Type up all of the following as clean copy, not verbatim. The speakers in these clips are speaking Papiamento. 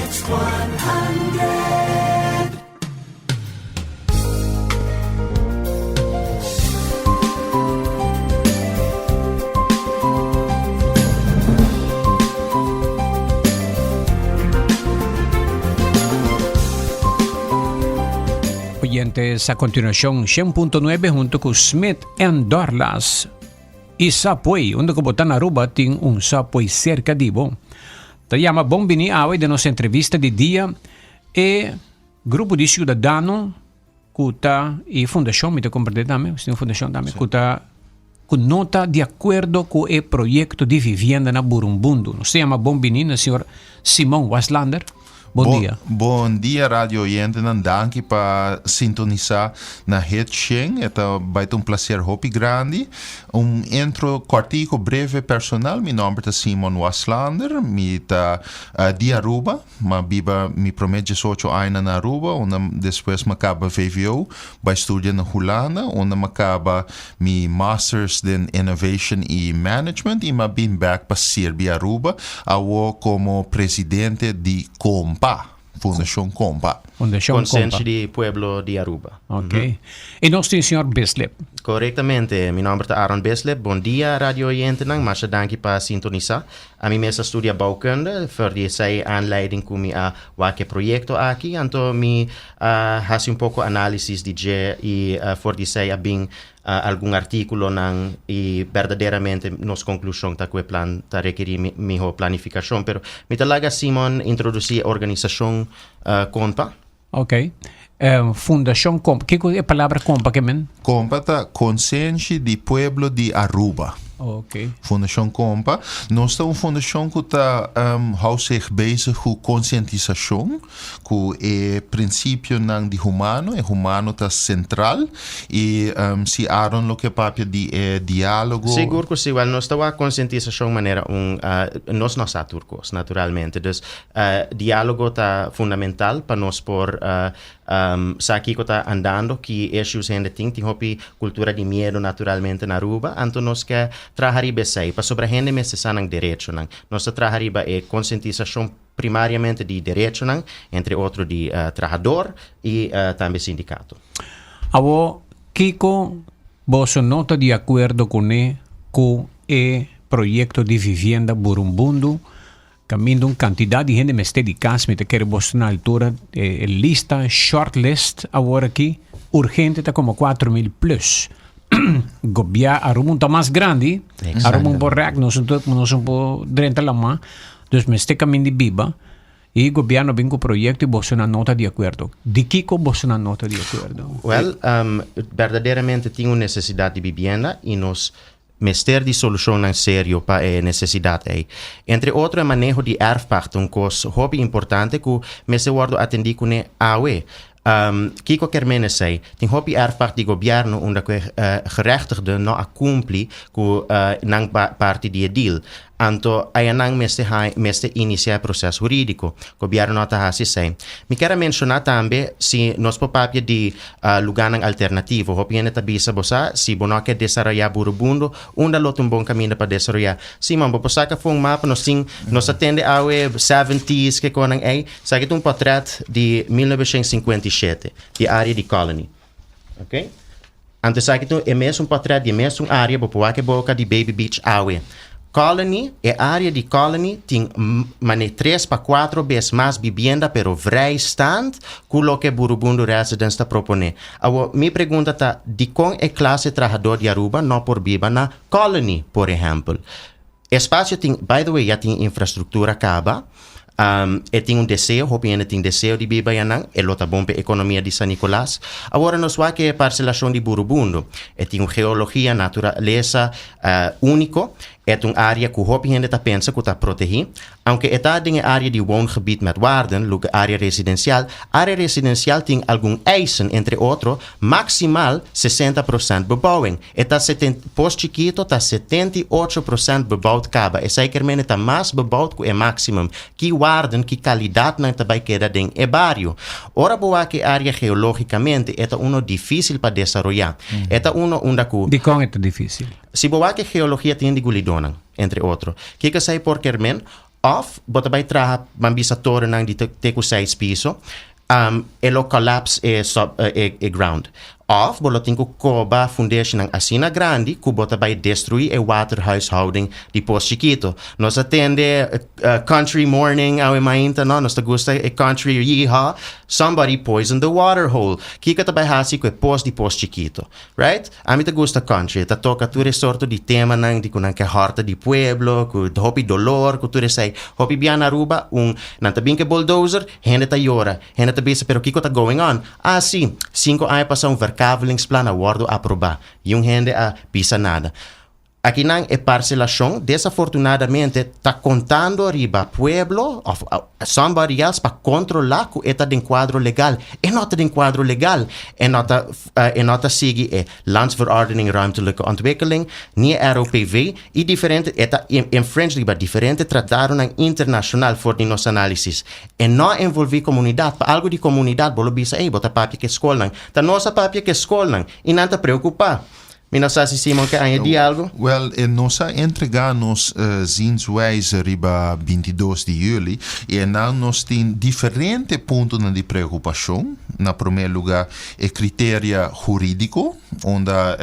Hits 100. Oyentes, a continuación, 100.9 hunto cu Smith and Dorlas y Subway, unda cu bo ta na Aruba tin un Subway cerca di bo. Ta yama bon bini awe den nos entrevista di dia e grupo di ciudadano cu ta y fundacion, mi ta comprende tambe, si tin fundacion tambe, cu ta cu no ta di acuerdo cu e proyecto di vivienda na Burunbundu. Nos ta yama bon bini na señor Simon Waslander. Bon dia. Bon dia radio oyentenan, danki pa sintonisa na Hit Shen. E ta bai ta un placer hopi grandi. Un intro kortico, breve, personal. Mi nomber ta Simon Waslander. Mi ta di Aruba. M'a biba mi promé diesocho aña na Aruba, unda despues m'a kaba VVO, bai studia na Hulanda, unda m'a kaba mi Masters den Innovation i Management i m'a bin bèk pa sirbi Aruba, awo komo presidente di Kompa, Fundashon Kompa. Fundashon Kompa. Konsenshi di Pueblo di Aruba. Ok. I nos tin señor Bislip. Korektamente. Mi nòmber ta Aaron Bislip. Bon dia radio oyentenan. Masha danki pa sintonisá. Ami mes a studia bouwkunde, for di esei aanleiding ku mi a wak e proyekto aki, anto mi a hasi un poko análisis di dje i for di esei a bin algun artíkulonan i berdaderamente nos konklushon ta ku e plan ta rekerí mihó planifikashon. Pero mi ta laga Simon introdusí e organisashon Kompa. Ok. Fundashon Kompa. Kiko e palabra Kompa ke men? Kompa ta Konsenshi di Pueblo di Aruba. Ok. Fundashon Kompa. Nos ta un fundashon ku ta hou zich bezig ku konsientisashon, ku e prinsipionan di humano. E humano ta sentral. I si Aaron lo ke papia di e diálogo. Sigur ku si. Wèl, nos ta wak konsientisashon manera un, nos no sa tur kos, naturalmente. Dus Diálogo ta fundamental pa nos por sa kiko ta andando, ki issues hende tin. Tin hopi kultura di miedu naturalmente na Aruba, anto nos ke traha riba esei pasobra hende mester sa nan derechonan. Nos ta traha riba e konsientisashon primariamente di derechonan, entre otro di trahador i tambe sindikato. Awor, kiko boso no ta di akuerdo kuné ku e proyekto di vivienda Burumbundu Caminda un cantidad di hende mester di cas, mi ta kere boso na altura e lista, short list, awor aki, urgente ta como 4000 plus. Gobia Aruba un ta mas grandi, Aruba un por rek, nos un nos un por drenta lama, dus mester caminda di biba, y gobierno bin cu proyecto y boso nan no ta di acuerdo. Di kico boso nan no ta di acuerdo? Wel, berdaderamente tin un necesidad di bibienda y nos Mester di solushonnan serio pa e nesesidat ei. Entre otro e maneho di erfpacht ta un kos hopi importante ku mester wòrdu atendí kuné awe. Kiko ker men esei? Tin hopi erfpacht di gobièrnu unda ku e gerechtigden no a kumpli ku nan parti di e deal. Anto ayanan mester haña mester inisiá e proses hurídiko. Gobièrnu no ta hasi esei. Mi kier a menshoná tambe si nos por papia di lugánan alternativo. Hopi hende ta bisa bo sa si bo no ke desaroyá Burubundo, unda lo ta un bon kaminda pa desaroyá? Sí man, bo por saka for un mapa, nos tin nos a tende awe seventies ke konan ei. Esaki ta un pòtrèt di 1957 di área di Colony. Oké. Anto esaki ta e mesun pòtrèt di e mesun área, bo por wak e boka di Baby Beach awe. Colony, e área di Colony tin mane tres pa kuatro bes mas bibienda pero vrijstaand ku loke Burubundu Residence ta proponé. Awor, mi pregunta ta, dikon e klase trahador di Aruba no por biba na Colony, por ehèmpel? Espasio tin, by the way, ya tin infrastruktura kaba. E tin un deseo, hopi hende tin deseo di biba ayanan, e lo ta bon pa e ekonomia di San Nicolas. Awor nos wak e parselashon di Burubundo. E tin un geologia, naturalesa úniko. E ta un área ku hopi hende ta pensa ku ta protehí. Aunke e ta den e área di woongebied met waarden, luga área residensial, área residensial tin algun eisen, entre otro, maksimal sesenta prosènt bebouwing. E ta seten, Pos Chikito ta 78% bebouwd kaba. Esei ker mende ta mas bebouwd ku e maximum. Ki waarden, ki kalidatnan ta bai keda den e bario? Ora bo wak e área geológikamente, e ta uno difísil pa desaroyá. E ta uno unda ku. Dikon e ta difísil? Si bo wak e geologia tin di gulidónan, entre otro. Kiko esei por ker men? Of bo ta bai traha ban bisa torennan di te ku seis piso, um, e lo collapse e, sub, e, e ground. Of bo lo tin ku koba fundeshinan asina grandi ku bo ta bai destruí e waterhuishouding di Pos Chikito. Nos a tende country morning awe mainta, no? Nos ta gusta e country yeehaw. Somebody poisoned the water hole. Kiko ta bai hasi ku e pos di Pos Chikito? Right? Ami ta gusta country. E ta toca tur e sorto di temanan di cu nan ke horta di pueblo, cu hopi dolor, cu tur esey. Hopi bia na Aruba, un, nan ta bin cu e bulldozer, hende ta yora. Hende ta bisa, pero kico ta going on? Ah, si, cinco aña pasa un verkavelingsplan a wordo aproba. Y un hende a bisa nada. Akinan e parselashon desafortunadamente ta kontando riba pueblo òf somebody else pa kontrolá ku e ta den kuadro legal. E no ta den kuadro legal. E no ta e no ta sigui e Landsverordening Ruimtelijke Ontwikkeling, ni e ROPV i diferente e ta infringe riba diferente tratadonan internashonal for di nos análisis. E no a envolví komunidat. Pa algu di komunidat bo lo bisa ey bo ta papia ku e skolnan. Ta nos a papia ku e skolnan i nan ta preokupá. Mi no sa si Simon ke añadí algu. Wel, nos a entregá nos zienswijze riba 22 di juli i einan nos tin diferente puntonan di preokupashon. Na promé lugá e kriteria hurídiko, unda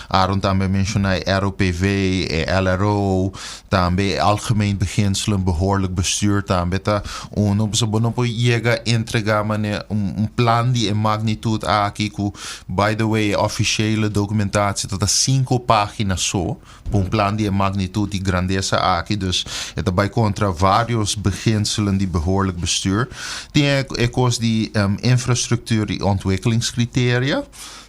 Aaron tambe a menshoná e ROPV, e LRO, tambe e Algemeen Beginselen Behoorlijk Bestuur tambe ta uno. Pasobra bo no por yega entregá manera un plan di e magnitut aki ku By the way, e officiële documentatie ta ta cinco pagina so pa un plan di e magnitud y grandesa aki, dus e ta bay contra varios beginselen di behoorlijk bestuur. Tin e e cos di infrastructuur y ontwikkelingscriteria.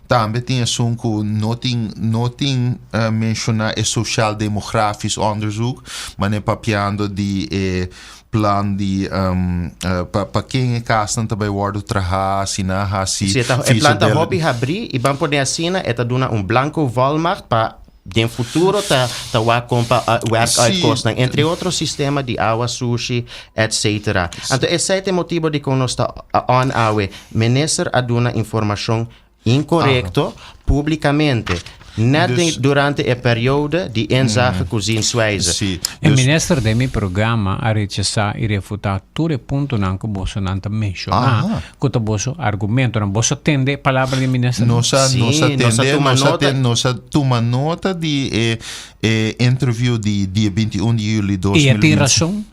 Tambe tin esun cu no tin no tin menciona e sociaal demografisch onderzoek, manera papiando di e Plan di pa pa ken e kasnan ta bai wòrdu trahá, si nan a hasi Si e ta e plan ta hopi habrí i ban pone asina e ta duna un blanko volmacht pa den futuro ta ta wak kon pa wèrk uit kosnan, entre otro sistema di awa sushi etcetera. Anto esei ta e motibo dikon nos ta on awe. Minister a duna informashon Inkorekto, publikamente, net den durante e periode di inzage ku zienswijze. Sí, E dus minister den mi programa a rechasá i refutá tur e puntonan ku bosonan ta menshoná, ku ta boso argumentonan. Boso a tende e palabra di e minister? Nos a, Sí, nos a nos a tende, tuma nos a nota. ten, nos a tuma nota di e, e interview di dia 21 di juli I e tin 2020. rason?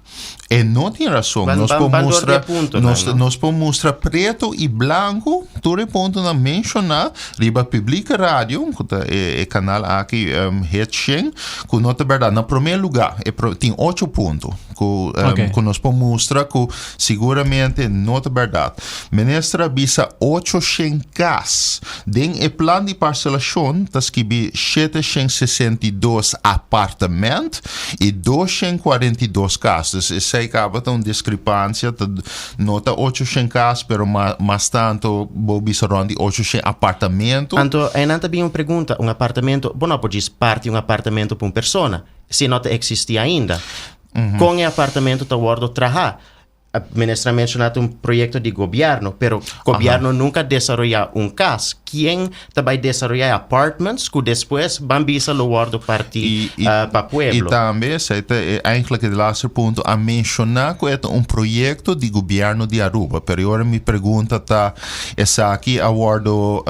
E no tin rason. Ban, Nos ban, por ban door mustra, di e puntonan, nos, no? nos por mustra preto i blanco tur e puntonan menshoná riba Publieke Radio, ku ta e, e kanal aki um, Het Shen, ku no ta bèrdat. Na promé lugá, e pro, tin ocho punto ku, um, Oké. ku nos por mustra ku siguramente no ta bèrdat. Minister a bisa 800 kas. Den e plan di parselashon ta skibi 762 apartement i 242 kas. Dus esei kaba ta un diskrepansia, ta no ta 800 kas, pero ma mas tanto bo bisa rond di 800 apartamento. Anto einan ta bin un pregunta, un apartamento, bo no por djis parti un apartamento pa un persona, si no ta existi ainda. Kon e apartamento ta wordo traha? Minister a menciona ta un proyecto di gobierno, pero gobierno nunca desaroya un cas. Ken ta bay desaroya e apartments cu despues ban bisa lo wordo parti pa pueblo? Y tambe, esey ta e eigenlijk e laatste punto, a menciona cu e ta un proyecto di gobierno di Aruba. Pero e ora mi pregunta ta, esaki a wordo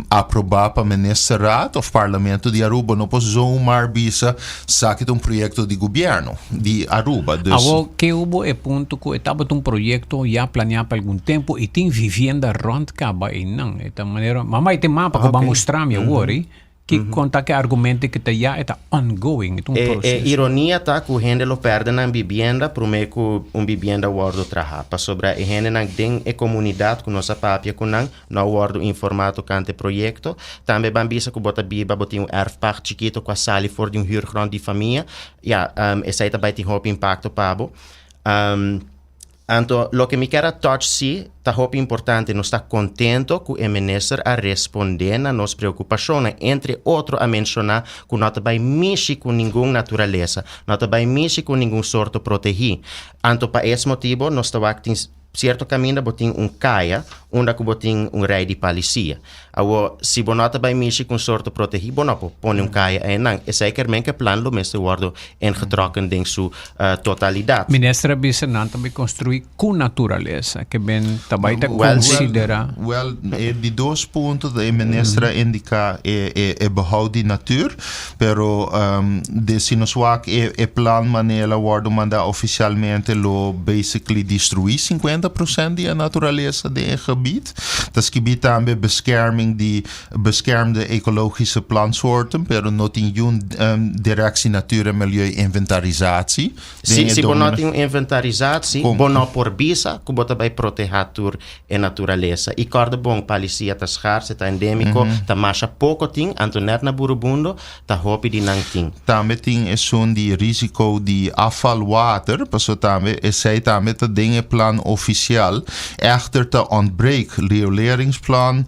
aproba pa ministerraad of parlamento di Aruba? No por zomaar bisa Esaki ta un proyekto di gobièrnu di Aruba, dus. Awor ke hubo e punto ku e tabata un proyekto ya planeá pa algun tempu i tin vivienda rònt kaba einan. E ta manera, mama e tin mapa ku bo a mustra mi awor ei, ki konta ku e argumento ku ta ya e ta ongoing, e ta un E proseso. ironia ta ku hende lo pèrdè nan bibienda promé ku un bibienda wòrdu trahá, pasobra e hendenan den e komunidat ku nos a papia ku nan No a wòrdu informá tokante e proyekto. Tambe ban bisa ku bo ta biba, bo tin un erfpacht chikito ku a sali for di un huurgrond di famia. Ya, esei ta bai tin hopi impakto pa bo. Anto, loke mi kier a touch si ta hopi importante. Nos ta kontento ku e minister a respondé na nos preokupashonnan. Entre otro a menshoná ku no ta bai mishi ku ningun naturalesa, no ta bai mishi ku ningun sorto protehí. Anto pa es motibo nos ta wak tin. Cierto caminda bo tin un caya unda cu bo tin un rij di palicia. Awo, si bo no ta bay mishi cu un soorto protegi, bo no por pone un caya einan. Esey ker men cu e plan lo mester wordo ingetrokken den su totalidad. Minister a bisa nan ta bay construi cu naturalesa, ke men ta bay ta considera. Wel, e di dos punto e minister a indica e e behoud di natuur, pero de si nos wak e e plan manera el a wordo manda oficialmente lo basically destrui 50% di e naturalesa den e gebied. Ta skibi tambe bescherming di beschermde ecologische plantsoorten, pero no tin yun Directie Natuur en Milieu inventarisatie. Si, si bo no tin un inventarisatie, bo no por bisa ku bo ta bai protehá tur e naturalesa. I kòrda bon, palisia ta skars, e ta endémiko, ta masha poko tin, anto nèt na Burubundo ta hopi di nan tin. Tambe tin esun di risiko di afvalwater, pasobra tambe esei tambe ta den e plan ofisial. Echter ta ontbreek rioleringsplan,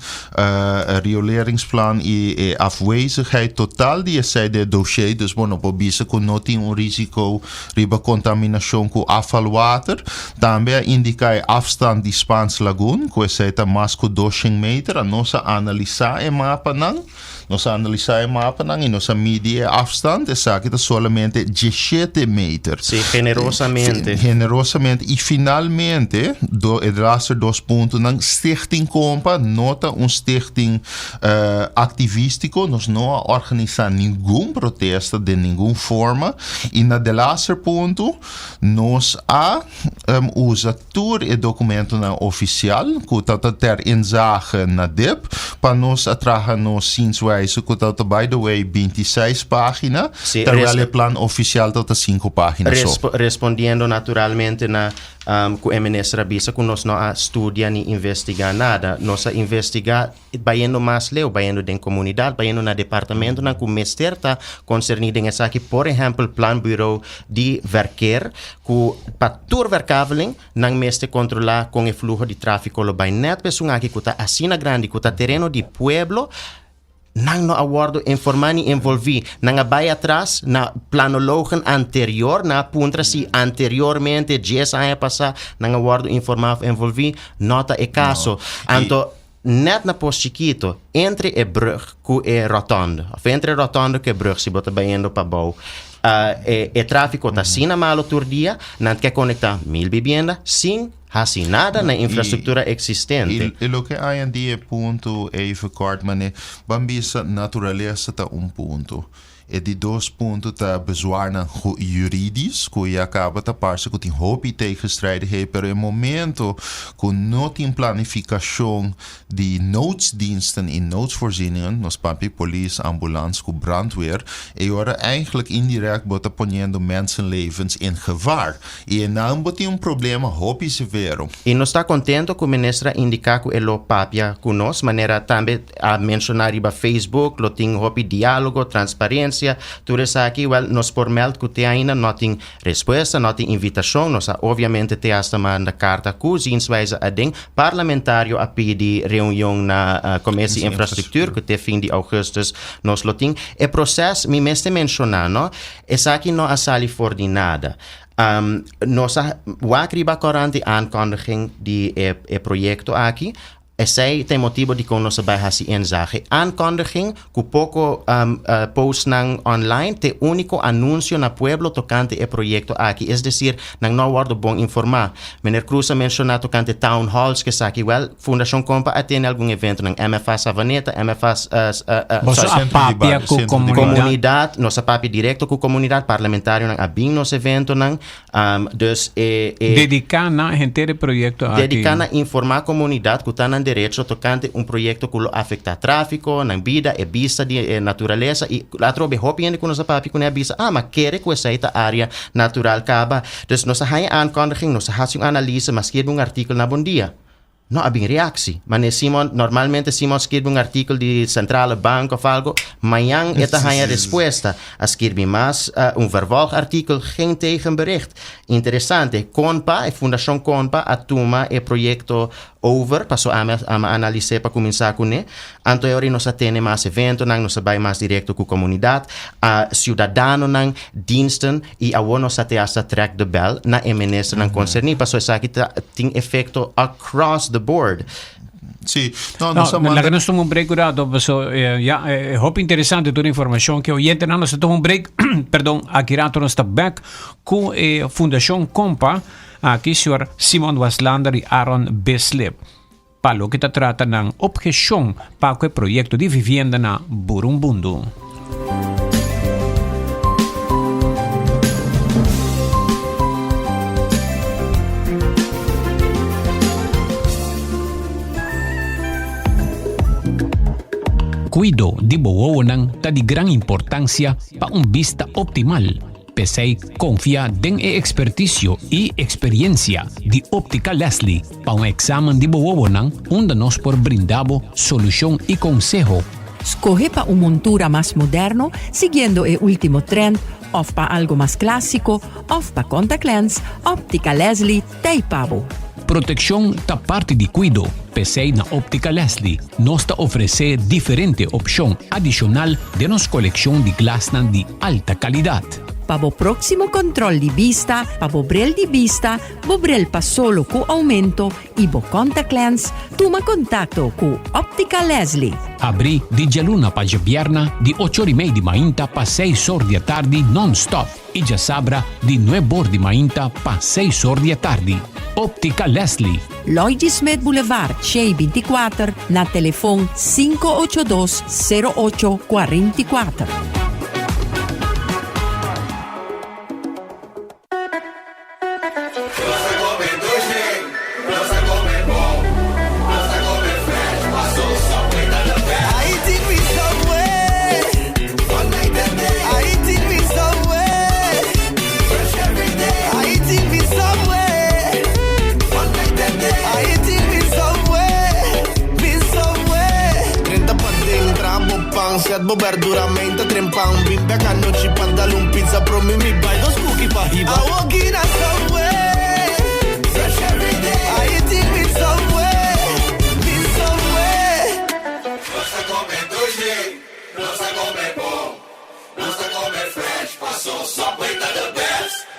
rioleringsplan i e afwezigheid total di esei den e dossier, dus bo no por bisa ku no tin un risiko riba kontaminashon ku afvalwater. Tambe a indiká e afstand di Spaans Lagoon, ku esei ta mas ku 200 meter. A nos a analisá e mapanan. Nos a analisá e mapanan i nos a midi e afstand. Esaki ta solamente 17 meter. Sí, generosamente. Generosamente. I finalmente, do, e laatste dos puntonan, Stichting Kompa no ta un stichting aktivístiko. Nos no a organisá ningun protesta den ningun forma. I na de laatste punto, nos a usa Tur e dokumentonan ofisial ku ta ta ter inzage na dip pa nos a traha nos zienswijze ku ta ta by the way 26 pagina, Sí, terwijl e plan ofisial ta ta 5 pagina so. Respondiendo naturalmente na ku e minister a bisa ku nos no a studia ni investiga nada. Nos a investiga bayendo mas leu, bayendo den komunidat, bayendo na departamentonan ku mester ta konserní den esaki, por ehèmpel Planbureau di Verkeer, ku pa tur verkaveling nan mester kontrolá kon e fluho di tráfiko lo bai. Nèt pa esun aki ku ta asina grandi, ku ta tereno di pueblo, nan no a wòrdu informá ni envolví. Nan a bai atras na planologen anterior, nan a puntra si anteriormente, dies aña pasá, nan a wòrdu informá òf envolví. No ta e kaso. Anto. Net na Pos Chikito, entre e brug ku e rotonde, of entre e rotonde ku e brug si bo ta bayendo pa bou, e e tráfiko ta asina malo tur dia, nan ke konektá mil bibienda sin hasi nada na infrastruktura eksistente. I loke añadí e punto even kort, manera ban bisa naturalesa ta un punto. E di dos punto ta bezwaarnan juridisch, ku ya kaba ta parse ku tin hopi tegenstrijdigheden, pero e momento ku no tin planifikashon di noodsdiensten i noodsvoorzieningen, nos papia polis, ambulans ku brandweer, e ora eigenlijk indirect bo ta poniendo mensenlevens in gevaar. I enan bo tin un problema hopi severo. I nos ta kontento ku minister a indiká ku e lo papia ku nos, manera tambe a menshoná riba Facebook, lo tin hopi diálogo, transparensia, tur esaki. Wèl, nos por mèld ku te ainda no tin respuesta, no tin invitashon. Nos a obviamente te hasta manda karta ku zienswijze aden. Parlamentario a pidi reunion na Commissie Infrastructuur ku te fin di ougùstùs nos lo tin. E proses, mi mester menshoná, no, esaki no a sali for di nada. Nos a wak riba korant di aankondiging di e proyekto aki. Esei ta e motibo dikon nos a bai hasi inzage. Aankondiging ku poko postnan online ta e úniko anunsio na pueblo tokante e proyekto aki. Es desir, nan no a wòrdu bon informá. Meneer Croes a menshoná tokante town halls ku esaki. Wèl, Fundashon Kompa a tene algun eventonan, MFA Savaneta, MFA, Boso a papia ku komunidat? Komunidat, nos a papia direkto ku komunidat, parlamentarionan a bin nos eventonan. Dus e, e Dediká na henter e proyekto aki. Dediká na informá komunidat ku ta nan derecho tokante un proyekto ku lo afektá tráfiko, nan bida, e bista di e naturalesa i atrobe hopi hende ku nos a papia kuné a bisa, ah, ma kere ku esei ta área natural kaba. Dus nos a haña aankondiging, nos a hasi un analise, m'a skirbi un artíkulo na Bon Dia. No a bin reactie. Mane Simon, normalmente Simon skirbi un artikel di Centrale Bank of algo, mañan e ta haña respuesta. A skirbi mas un vervolgartikel, geen tegenbericht. Interesante, Konpa, e Fundashon Konpa a tuma e proyekto over, paso ami a analis'é pa kuminsá kuné. Anto e ora nos a tene mas eventonan, nos a bai mas direkto ku komunidat, a siudadanonan, diensten i awor nos a te hasta trek de bèl na e ministernan konserní, paso esaki ta tin efekto across the board. Sí, no, nos a manda... Laga nos tuma un break un rato, paso ya, e hopi interesante tur informacion ke oyentenan. Nos ta tuma un break, perdon, aki rato nos ta back ku e Fundacion Compa, aki señor Simon Waslander i Aaron Bislip, pa loke ta trata nan obhecion pa ku e proyecto di vivienda na Burumbundu. Kuido di bo wowonan ta di gran importansia pa un bista optimal. P'esei konfia den e ekspertisio i eksperiensia di Optica Leslie pa un eksamen di bo wowonan unda nos por brinda bo solushon i konseho. Skohe pa un montura mas moderno siguiendo e ultimo trend of pa algo mas clasico of pa contact lens, Optica Leslie t'ey pa bo. Proteccion ta parti di cuido, p'esey na Optica Leslie nos ta ofrece diferente opcion adicional den nos coleccion di glasnan di alta calidad. Pa bo proximo control di bista, pa bo bril di bista, bo bril pa solo cu aumento i bo contact lens, tuma contacto cu Optica Leslie. Habrí di djaluna pa djabierna di ocho or i mei di mainta pa seis or di atardi non-stop i djasabra di nuebe or di mainta pa seis or di atardi. Optica Leslie. Lloyd G. Smith Boulevard, Shei 24, na telefon 582 08 44.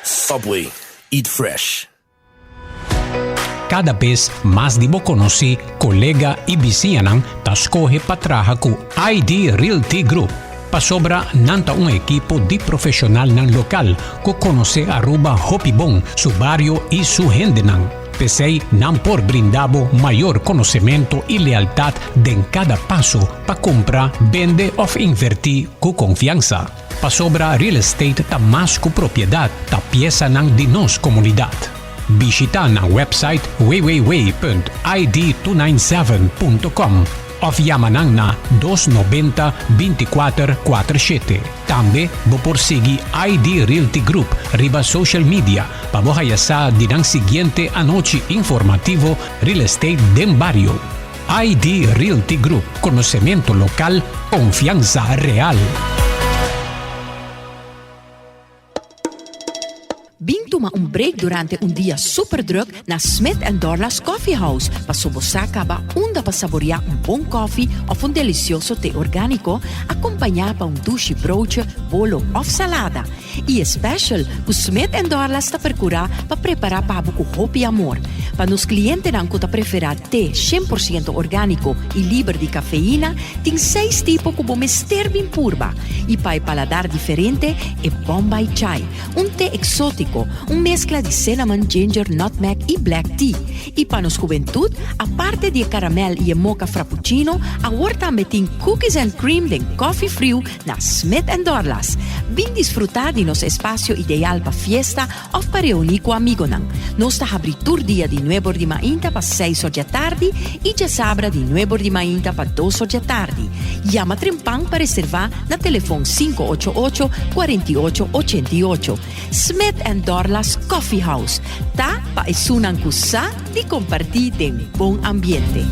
Subway, eat fresh. Kada bes mas di bo konosí, kolega i bisiñanan ta skohe pa traha ku ID Realty Group pasobra nan ta un ekipo di profeshonalnan lokal ku konosé Aruba hopi bon, su bario i su hendenan. P'esei nan por brinda bo mayor konosementu i lealtat den kada paso pa kumpra, bende òf invertí ku konfiansa. Pasobra real estate ta mas ku propiedat, ta piesanan di nos komunidat. Bishita nan website www.id297.com òf yama nan na 290 24 47. Tambe bo por sigui ID Realty Group riba social media pa bo haya sa di nan siguiente anochi informativo Real Estate den Bario. ID Realty Group, konosementu lokal, konfiansa real. Bin tuma un break durante un dia super druk na Smith and Dorlas Coffee House paso bo sa caba unda pa saborea un bon koffie of un delicioso te organico acompaña pa un dushi broodje, bolo of salada. I e special cu Smith and Dorlas ta percura pa prepara pa bo cu hopi amor. Pa nos clientenan cu ta prefera te 100% organico y liber di cafeina, tin seis tipo cu bo mester bin purba. Y pa e paladar diferente, e Bombay Chai, un te exotico, un mezcla di cinnamon, ginger, nutmeg y black tea. Y pa nos hubentud, aparte di e caramel y e mocha frappuccino, awor tambe tin cookies and cream den coffee friu na Smith and Dorlas. Bin disfruta di nos espacio ideal pa fiesta of pa reuni cu amigonan. Nos ta habri tur dia di nuebor di mainta pa seis or djatardi y djasabra di nuebor di mainta pa dos or djatardi. Yama trempan pa reserva na telefon 588 48 88. Smith and Dorlas Coffee House ta pa esunnan cu sa di comparti den bon ambiente.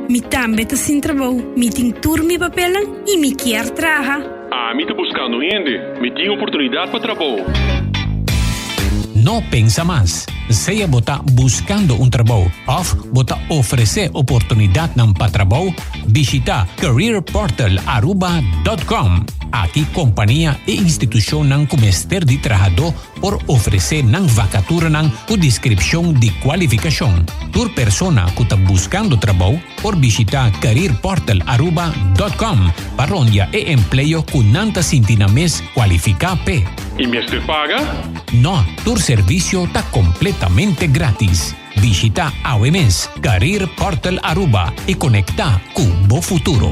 Mi tambe ta sin trabou, mi tin tur mi papelnan y mi kier traha. Ami ta buscando hende, mi tin oportunidad pa trabou. No pensa mas. Sea bo ta buskando un trabou òf bo ta ofresé oportunidatnan pa trabou, bishitá careerportalaruba.com. Aki kompania i institushonnan ku mester di trahadó por ofresé nan vakaturanan ku deskripshon di kualifikashon. Tur persona ku ta buskando trabou por bishitá careerportalaruba.com pa rondia e empleo ku nan ta sinti nan mes kualifiká p'e. I mester paga? No, tur servisio ta kompletamente grátis. Bishitá awe mes Career Portal Aruba i konektá ku bo futuro.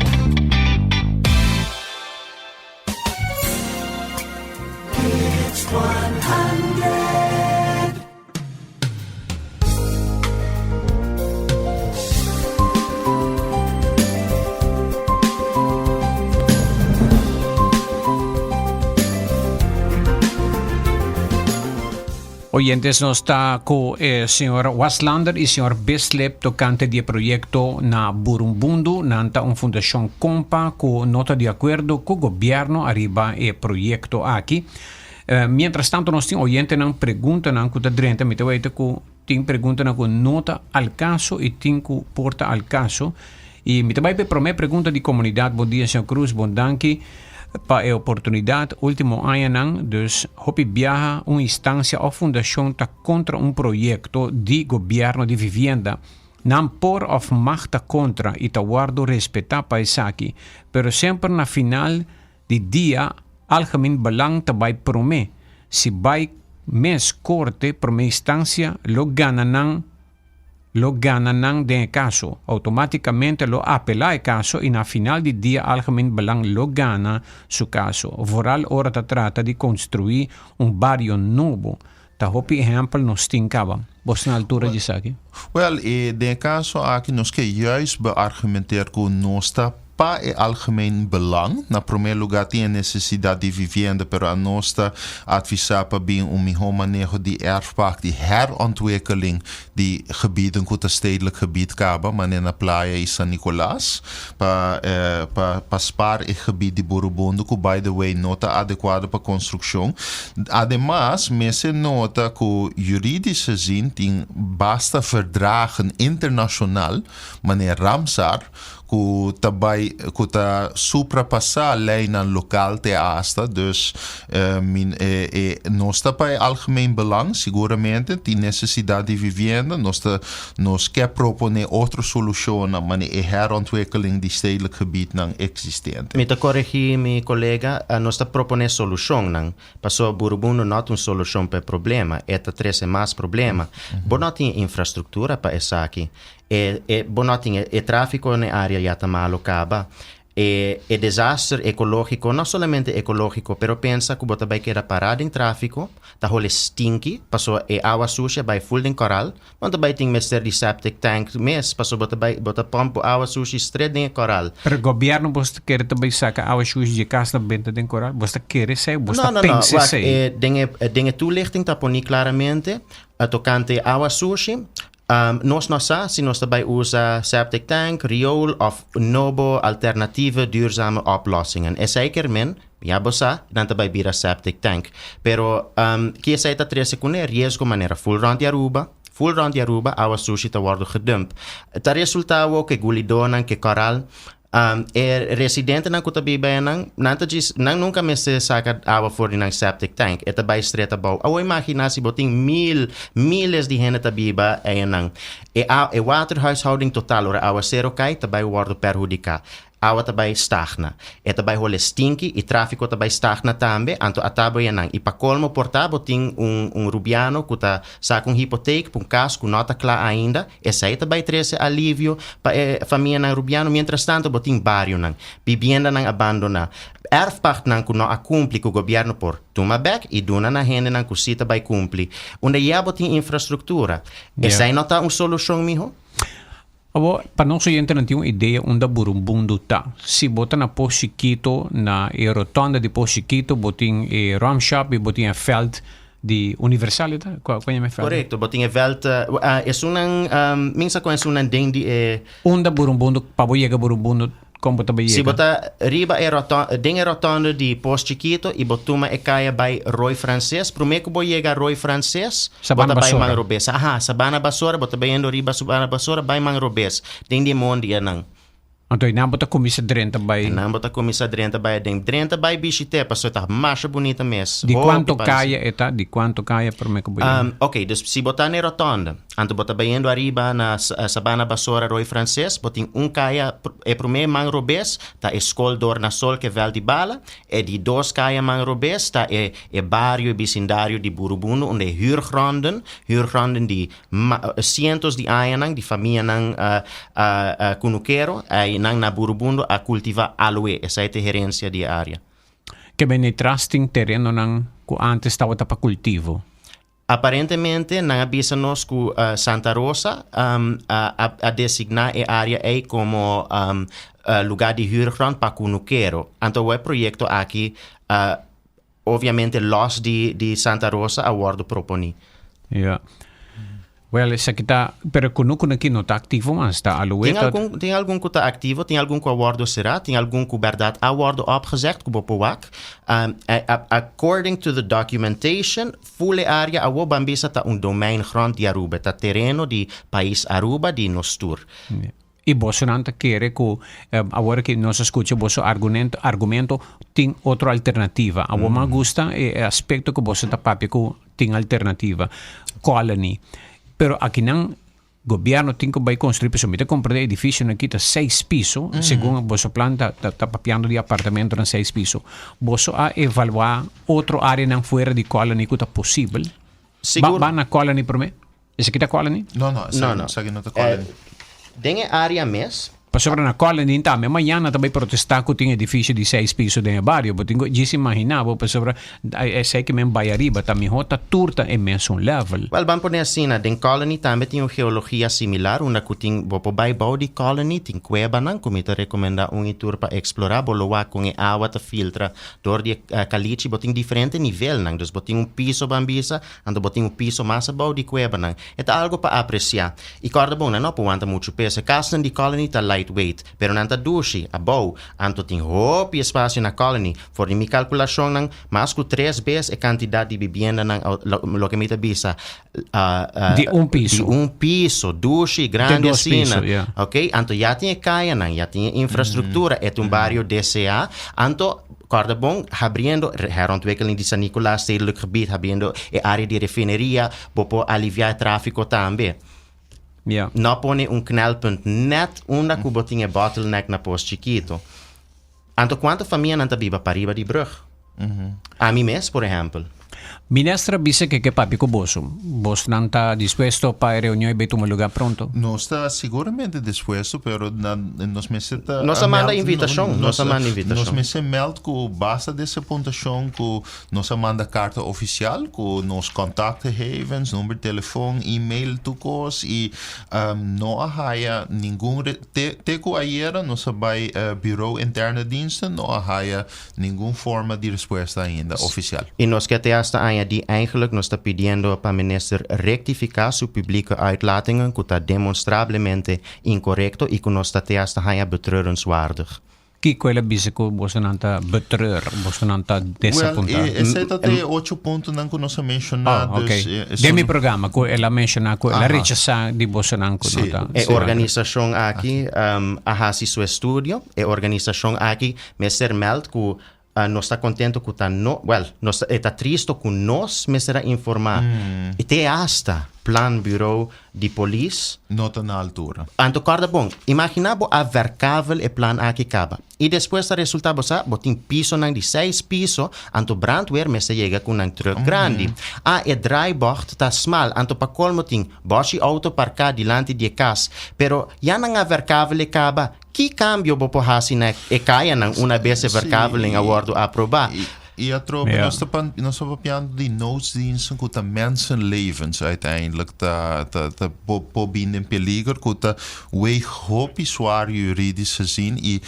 Oyentes, nos ta ku e señor Waslander i señor Bislip tokante di e proyekto na Burumbundu. Nan ta un fundashon kompa ku no ta di akuerdo ku gobièrnu ariba e proyekto aki. Mientras tanto nos tin oyentenan preguntanan ku ta drenta. Mi ta weta ku tin preguntanan ku no ta al kaso i tin ku por ta al kaso. I mi ta bai pa e promé pregunta di komunidat. Bon dia señor Cruz, bon danki pa e oportunidat. Ultimo añanan dus hopi biaha un instansia òf fundashon ta kontra un proyekto di gobièrnu di vivienda. Nan por òf mag ta kontra i ta wòrdu respetá pa esaki, pero semper na final di dia algemeen belang ta bai promé. Si bai mes korte promé instansia lo gana nan lo gana nan den e kaso. Outomátikamente lo apelá e kaso i na final di dia algemeen belang lo gana su kaso. Vooral ora ta trata di konstruí un bario nobo. Ta hopi ehèmpel nos tin kaba. Bos na altura di esaki? Wèl, e den e kaso aki nos ke juist beargumenteer ku nos ta pa e algemeen belang. Na promé lugá tin e nesesidat di vivienda, pero anos ta advisá pa bin un mihó maneho di erfpacht i herontwikkeling di gebieden ku ta stedelijk gebied kaba, manera na Playa i San Nicolas, pa pa pa spaar e gebied di Burubundu ku by the way no ta adekuado pa konstrukshon. Ademas mester nota ku juridisch gezien tin basta verdragen internashonal, manera Ramsar, ku ta bai ku ta suprapasá leinan lokal te asta, dus mi e e nos ta pa e algemeen belang siguramente, tin nesesidat di vivienda, nos ta nos ke proponé otro solushonnan manera e herontwikkeling di stedelijk gebiednan eksistente. Mi ta koregí mi kolega, nos ta proponé solushonnan, pasobra Burubundo no ta un solushon pa e problema, e ta trese mas problema. Bo no tin e infrastruktura pa esaki. E e bo no tin e e tráfiko na e área ya ta malo kaba. E e desaster ekológiko, no solamente ekológiko, pero pensa ku bo ta bai keda pará den tráfiko, ta hole stinki, pasobra e awa sushi a bai ful den koral, bo no ta bai tin mester di septic tank mes, pasobra bo ta bai bo ta pòmp bo awa sushi stret den e koral. Pero gobièrnu bos ta kere ta bai saka awa shushi dje kas ta benta den koral? Bos ta kere esei? Bos No, ta no, no. pensa Wak, esei? e den e den e toelichting ta poni klaramente tokante e awa sushi, Nos no sa si nos ta bai usa septic tank, riool of nobo alternatieve duurzame oplossingen. Esei ker men, ya bo sa, nan ta bai bira septic tank. Pero ki esei ta trese kuné? Riesgo manera ful rond di Aruba, ful rond di Aruba awa sushi ta wordo gedump. Ta resulta awo ke gulidonan, ke koral, E residentenan ku ta biba einan, nan ta djis, nan nunka mester saka awa for di nan septic tank, e ta bai stret abou. Awor imaginá si bo tin mil, miles di hende ta biba einan. E a, e waterhuishouding total ora awasero kai ta bai wòrdu perhudiká. Awa ta bai stagna. E ta bai hole stinki i tráfiko ta bai stagna tambe, anto ata bo einan. I pa kolmo por ta bo tin un, un rubiano ku ta saka un hipoteek pa un kas ku no ta kla ainda, Esei ta bai trese alivio pa e famianan rubiano. Mientrastanto bo tin barionan, bibiendanan abandoná, erfpachtnan ku no a kumpli ku gobièrnu por tuma bèk i duna na hendenan ku sí ta bai kumpli. Unda ya bo tin infrastruktura. Esei no ta un solushon mihó? Awor, pa nos oyentenan tin un idea unda Burumbundu ta. Si bo ta na Pos Chikito, na e rotonda di Pos Chikito, bo tin e rumshop i bo tin e vèlt Di Universal e ta? Kua kua yama e veld? Korekto, bo tin e veld, esunnan, min sa kon esunnan den di e. Unda Burumbundo, pa bo yega Burumbundo? Kon bo ta bai Si bo yega? ta riba e roton, den e rotonde di Pos Chikito i bo tuma e kaya bai Rooi Frances, promé ku bo yega Rooi Frances, bo Sabana ta bai man Basora. robes. Aha, Sabana Basora, bo ta bayendo riba Sabana Basora, bai man robes, den di e mondianan. Anto einan bo ta kuminsá drenta bai. Einan bo ta kuminsá drenta bai aden. Drenta bai bishit'é, pasobra e ta masha bunita mes. Di Hopi kuantu parse. kaya e ta? Di kuantu kaya promé ku bo yega? Ok, dus si bo ta na e rotonde, anto bo ta bayendo ariba na Sabana Basora Rooi Frances, bo tin un kaya, e promé man robes ta e skol Dornasol ke vèlt di bala, e di dos kaya man robes ta e e bario, e bisindario di Burubundu unda e huurgronden, huurgronden di sientos di añanan di famianan kunukero, einan na Burubundu a kultivá aloe, esei ta e herensia di e área. Ke bini tras tin terenonan ku ántes tabata pa kultivo. Aparentemente nan a bisa nos ku Santa Rosa a designá e área ei komo lugá di huurgrond pa kunukero. Anto awor e proyekto aki obviamente lòs di Santa Rosa a wòrdu proponí. Ja. Wel, esaki ta, pero kunuku aki no ta aktivo mas, ta Tin alueta. algun, tin algun ku ta aktivo, tin algun ku a wòrdu será, tin algun ku bèrdat a wòrdu opgezegd ku bo por wak. Um, according to the documentation, ful e área awor ban bisa ta un domeingrond di Aruba, ta tereno di pais Aruba, di nos tur. I bosonan ta kere ku awor ki nos a skucha boso argumento, argumento tin otro alternativa. Awor mi a gusta e aspekto ku boso ta papia ku tin alternativa. Colony. Pero akinan gobièrnu tin ku bai konstruí pasobra mi ta komprendé edifisionan aki ta seis piso, segun boso plan ta ta papiando di apartamentonan seis piso. Boso a evaluá otro áreanan fuera di Colony ku ta posibel? Sigur. Ba na Colony promé? Esaki ta Colony? No, no, No, no. esaki no ta Colony. Den e área mes. Pasobra na Colony tambe mañana ta bai protestá ku tin edifisio di seis piso den e bario. Bo tin ku djis imaginá bo pasobra esei ke men bai ariba ta mihó ta tur ta e mesun level. Wèl, ban pone asina, den Colony tambe tin un geologia similar unda ku tin bo por bai bou di Colony, tin kuebanan ku mi ta rekomendá un i tur pa eksplorá. Bo lo wak kon e awa ta filtra dor di e kalichi. Bo tin diferente nivelnan, dus bo tin un piso ban bisa, Anto bo tin un piso mas abou di kuebanan. E ta algo pa apresiá. I kòrda bon, nan no por wanta muchu peso. E kasnan di Colony ta lightweight, pero nan ta dushi, abou. Anto tin hopi espasio na Colony. For di mi kalkulashonnan, mas ku tres bes e kantidat di bibiendanan, loke mi ta bisa, Di un piso. Di un piso, dushi, grandi Te dos asina. piso, ya. Oké, anto ya tin e kayanan, ya tin e infrastruktura, e ta un bario deseá. Anto. Kòrda bon, habriendo herontwikkeling di San Nicolas, stedelijk gebied, habriendo e área di refineria, bo por aliviá e tráfiko tambe. Ja. No pone un knelpunt nèt unda ku bo tin e bottleneck na Pos Chikito. Anto kuantu famianan ta biba pariba di brùg? Ami mes, por ehèmpel. Minister a bisa ke ke papia ku boso. Bosnan ta dispuesto pa e reunion e bay tuma lugar pronto? Nos ta siguramente dispuesto, pero na nos mester ta Nos a manda meld, invitashon, nos a manda invitashon. Nos mester meld ku basta desapuntashon ku nos a manda karta ofisial ku nos kontaktgegevens, number di telefon, email, tur kos i no a haya ningun re te te ku ayera nos a bai Bureau Interne Diensten no a haya Ningun forma di respuesta ainda oficial. Y nos ke te hasta añadi eigenlijk nos ta pidiendo pa minister rectifica su publieke uitlatingen cu ta demonstrablemente incorrecto y cu nos ta te hasta haña betreurenswaardig. Kico el a bisa cu bosonan ta betreur, bosonan ta desapunta? Wel, esey ta te ocho puntonan cu nos a menciona. Oh, ok. Dus, eh, Den mi son- programa cu el a menciona cu el a Aha. rechasa di bosonan cu no Sí. ta. E organisacion aki a haci su estudio. E organisacion aki Mester meld ku nos ta kontento ku ta no, wèl, nos ta, e ta tristo ku nos mester a informá i te asta Planbureau di Polis. No ta na altura. Anto kòrda bon, imaginá bo a verkavel e plan aki kaba i despues ta resultá bo sa bo tin pisonan di seis piso, anto brandweer mester yega ku nan trùk grandi. Ah, e draaibocht ta smal, anto pa kolmo tin bòshi outo parká dilanti di e kas. Pero ya nan a verkavel e kaba, Ki kambio bo por hasi na e kayanan una bes e verkaveling a wòrdu aprobá? I atrobe nos ta nos ta papiando di noodsdiensten ku ta mensenlevens uiteindelijk ta ta ta por por bini den peliger ku ta weeg hopi zwaar juridisch gezien i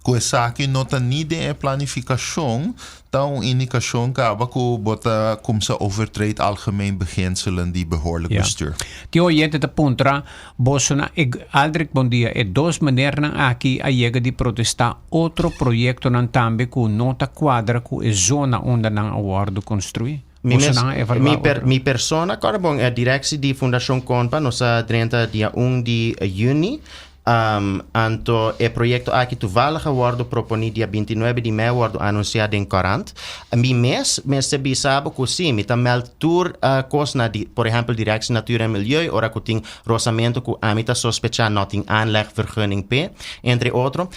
ku esaki no ta ni den e planifikashon. Ta un indikashon kaba ku bo ta kumsa overtreed algemeen beginselen di behoorlijk bestuur. Tin oyente ta puntra boso na e Aldrich bon dia e dos menernan aki a yega di protesta otro proyectonan tambe ku no ta kuadra ku e zona unda nan a wordo konstrui? Mi Boso mes, nan a evaluá mi, per, otro? mi persona, kòrda bon, e direktie di Fundashon Konpa nos a drenta dia 1 di juni. Um, anto e proyekto aki toevallig a wòrdu proponí dia 29 di mei, wòrdu anunsiá den korant. Mi mes mester bisa bo ku sí, mi ta mèld tur uh, kos na di, por ehèmpel Directie Natuur en Milieu, ora ku tin rosamentu ku ami ta sospechá no tin aanlegvergunning p'e, entre otro.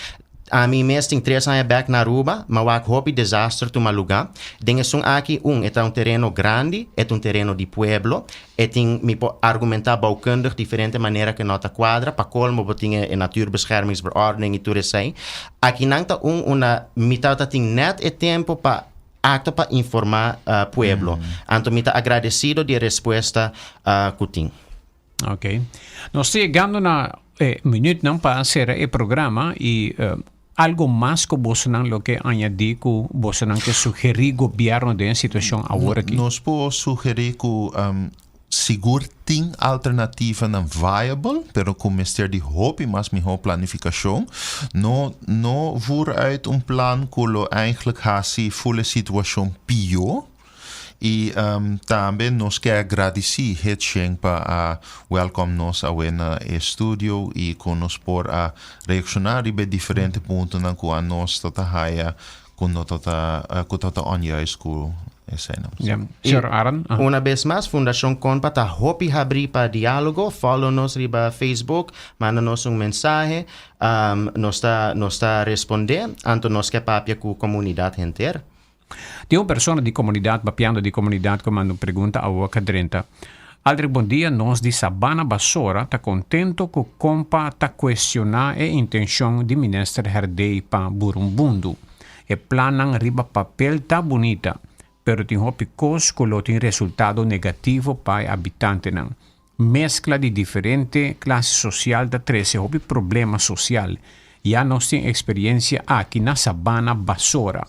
Ami mes tin tres aña bek na Aruba, ma wak hopi desaster tuma luga. Den esun aki, un, e ta un tereno grandi, e ta un tereno di pueblo, e tin, mi por argumenta bouwkundig diferente manera ke no ta kuadra, pa kolmo bo tin e natuurbeschermingsverordening i tur esei. Akinan ta un unda mi tabata tin net e tempo pa aktua pa informa pueblo. Anto mi ta agradesido di e respuesta ku tin. Ok. Nos ta yegando na e minuutnan pa sera e programa y algo mas cu bosonan lo ke añadi cu bosonan ke sugeri gobierno den e situacion awor aki? Nos por sugeri cu sigur tin alternativanan viable, pero cu mester di hopi mas miho planificacion. No no voer uit un plan cu lo eigenlijk haci ful e situacion pio. I tambe nos ke a gradisí Hitching pa a wèlkòm nos awe na e studio i ku nos por a reakshoná riba e diferente puntonan ku anos ta ta haya ku no ta ta ku ta ta onjuist ku eseinan. Ja, Señor Aran. Una bes mas, Fundashon Konpa ta hopi habrí pa diálogo. Follow nos riba Facebook, manda nos un mensahe, nos ta nos ta respondé, anto nos ke papia ku komunidat henter. Tin un persona di komunidat papiando di komunidat ku manda un pregunta awor ka drenta. Aldrich bon dia, nos di Sabana Basora ta kontento ku Kompa ta kuestioná e intenshon di Minister Herdey pa Burumbundu. E plannan riba papel ta bunita, pero tin hopi kos ku lo tin resultado negativo pa e abitantenan. Meskla di diferente klase sosial ta trese hopi problema sosial. Ya nos tin eksperiensia aki na Sabana Basora.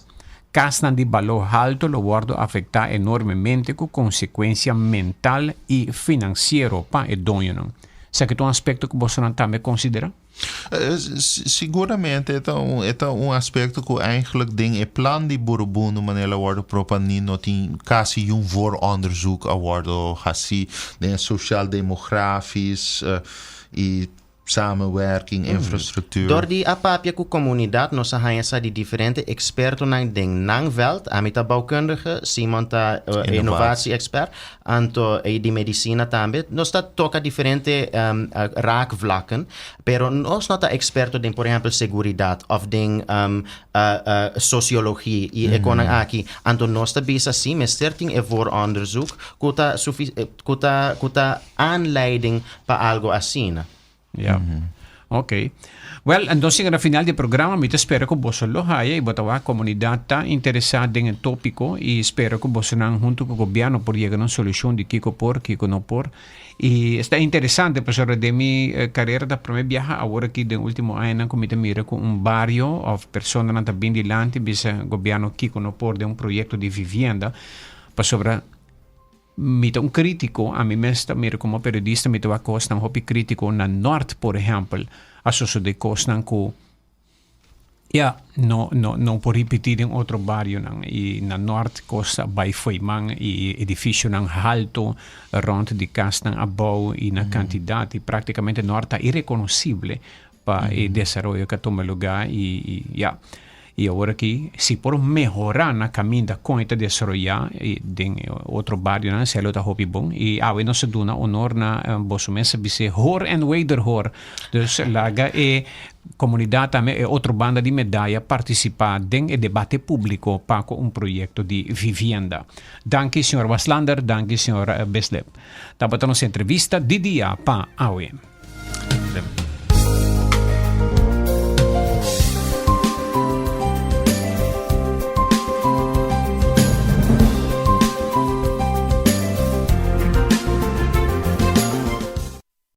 Kasnan di balor halto lo wòrdu afektá enormemente ku konsekuensia mental i finansiero pa e doñonan. Esaki ta un aspekto ku bosonan tambe konsiderá? Siguramente e ta un e ta un aspecto cu eigenlijk den e plan di Boerenbond manera el a wordo propani no tin casi un vooronderzoek a wordo haci den e sociaal demografisch y samenwerking, infrastructuur. Dor di a papia cu comunidad nos a haña sa di diferente expertonan den nan veld, ami ta bouwkundige, Simon ta innovatie-expert, Anto e di medicina tambe. Nos ta toca diferente raakvlakken, pero nos no ta experto den, por ehempel, seguridad of den sociologie y e konan aki. Anto nos ta bisa si mester tin e vooronderzoek cu ta cu ta cu ta aanleiding pa algo asina. Ja. Ok. Wel, entonces na final di programa mi ta spera ku boso lo haya i bo ta wak komunidat ta interesá den e tópiko i spera ku bosonan huntu ku gobièrnu por yega na un solushon di kiko por, kiko no por. I esta interesante pasobra den mi karera ta promé biaha awor aki den último añanan ku mi ta mira ku un bario òf personanan ta bin dilanti bisa gobièrnu kiko no por den un proyekto di vivienda pasobra Mi ta un krítiko, ami mes ta mira komo periodista mi ta wak kosnan hopi krítiko na Nort por ehèmpel a sosodé kosnan ku ya no no no por ripití den otro barionan i na Nort kos a bai fo'i man i edifisionan halto rònt di kasnan abou i na kantidat i praktikamente Nort ta irekonosible pa e desaroyo ku a tuma lugá i ya. I awor aki si por mehorá na kaminda kon e ta desaroyá den otro barionan esei lo ta hopi bon. I awe nos a duna honor na boso mes a bis'é hoor en wederhoor. Dus laga e komunidat tambe e otro banda di medaya partisipá den e debate públiko pa ku un proyekto di vivienda. Danki señor Waslander, danki señor Bislip. Tabata nos entrevista di dia pa awe.